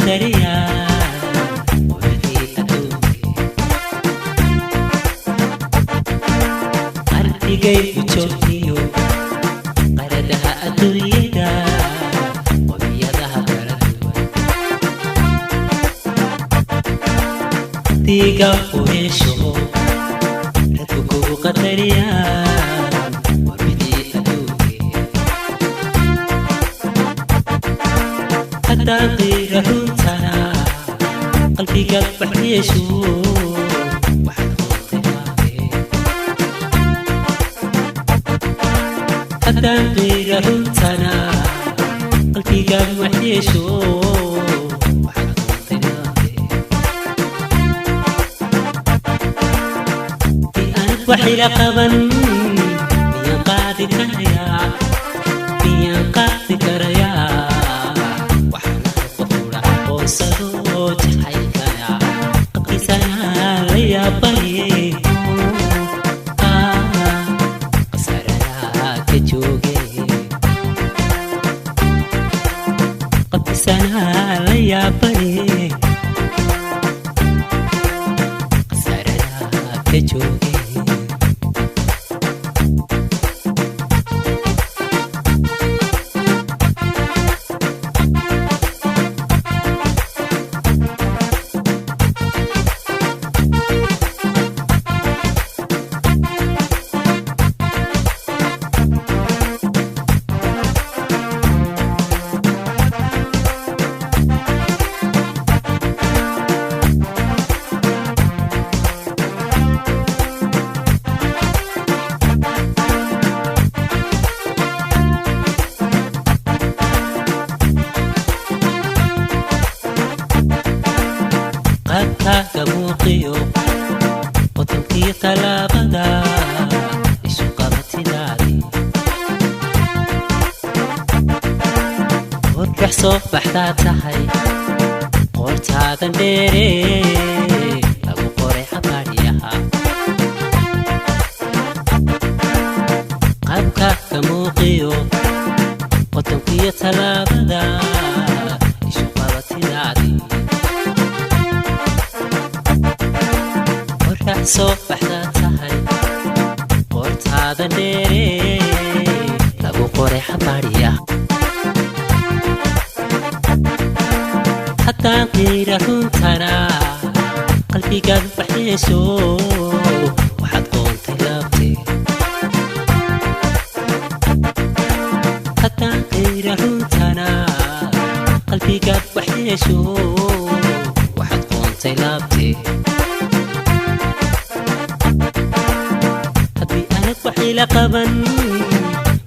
Qadariyaan quruxdii adduunke. Qalbigay u joogtiyo qaradaha adduunyada, qowmiyadaha kala duwan. Diga u hesho raggu kugu qadariyaan quruxdii adduunke. Haddaan qiira runtana qalbigaad baxyeesho, waxaad qoontay maahe. Haddaan qiira runtana qalbigaad waxyeesho, waxaad qoontay maahe. Di aanad wax ila qaban, miyaan qaadi karayaa? Miyaan qaadi karayaa? Waxaan ahay qof udha aqoonsado jacaylkana qabkiisana la yaabaye, khasaaradaha ka jooge. Qabkiisana la yaabaye, khasaaradaha ka jooge. Qaabkaaga muuqiyo qodonkii tallaabada isu qabatidaadi, qorrax soo baxdaa tahay, qoortaadan dheere lagu qoray xabaadhiyaha. Qaabkaaga muuqiyo qodonkii tallaabada isu qabatidaadi, qorax soo baxdaa tahay, qoortaadan dheere lagu qoray xabaadhiya. Haddaan qiira runtana qalbigaad baxyeesho, waxaad qoontay laabtee. Haddaan qiira runtana qalbigaad baxyeesho, waxaad qoontay laabtee. Haddii aanad wax ila qaban,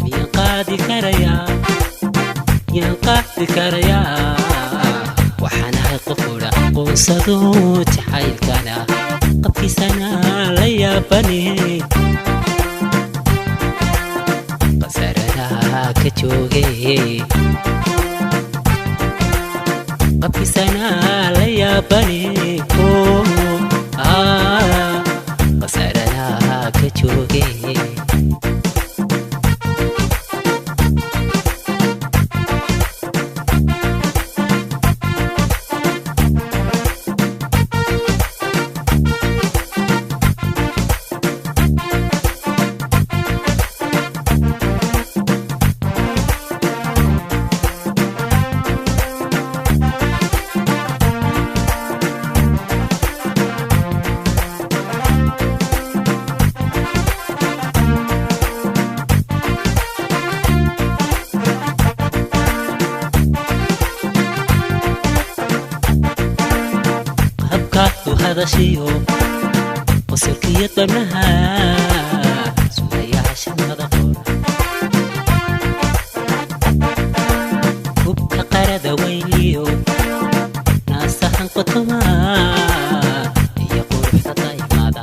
miyaan qaadi karayaa? Miyaan qaadi karayaa? Waxaan ahay qof udha qoonsado jacaylkana qabkiisana la yaabane, khasaaradaha ka jooge. Qabkiisana la yaabane, khasaaradaha ka jooge. Habka u hadashiyo qosolkiyo danaha sugayaasha wada qora, hubka qarada weyliyo naasahan qotoma iyo quruxda daymada.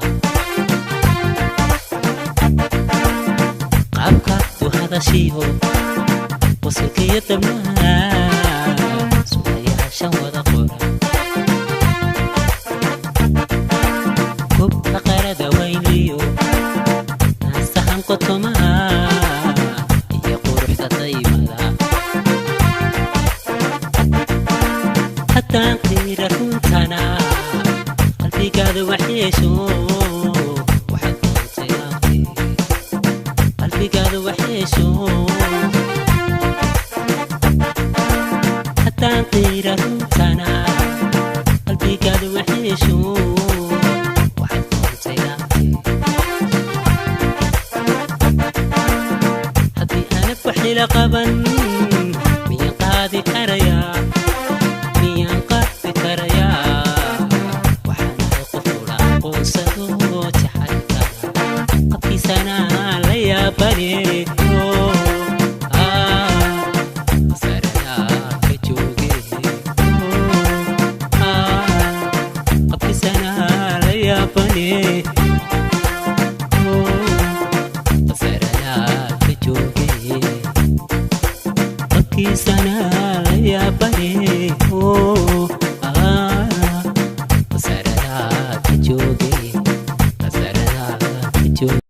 Qaabka u hadashiyo qosolkiyo danaha sugayaasha wada qora, hubka qarada weyliyo naasahan qotoma iyo quruxda daymada. Haddaan Waxyeesho waxaad doontay laabtay, qalbigaadu waxyeesho. Haddaan qiira runtana, qalbigaadu waxyeesho waxaad doontay laabtay. Haddii aanad waxila qaban, miyaan qaadi karayaa? Miyaan qaadi karayaa? Waxaan ahay qof ula aqoonsado jacaylka, qabkiisana la yaabane. Khasaaradaa ka jooge, qabkiisana la yaabane. Khasaaradaa ka jooge, qabkiisana la yaabane. Khasaaradaa ka jooge, khasaaradaa ka jooge.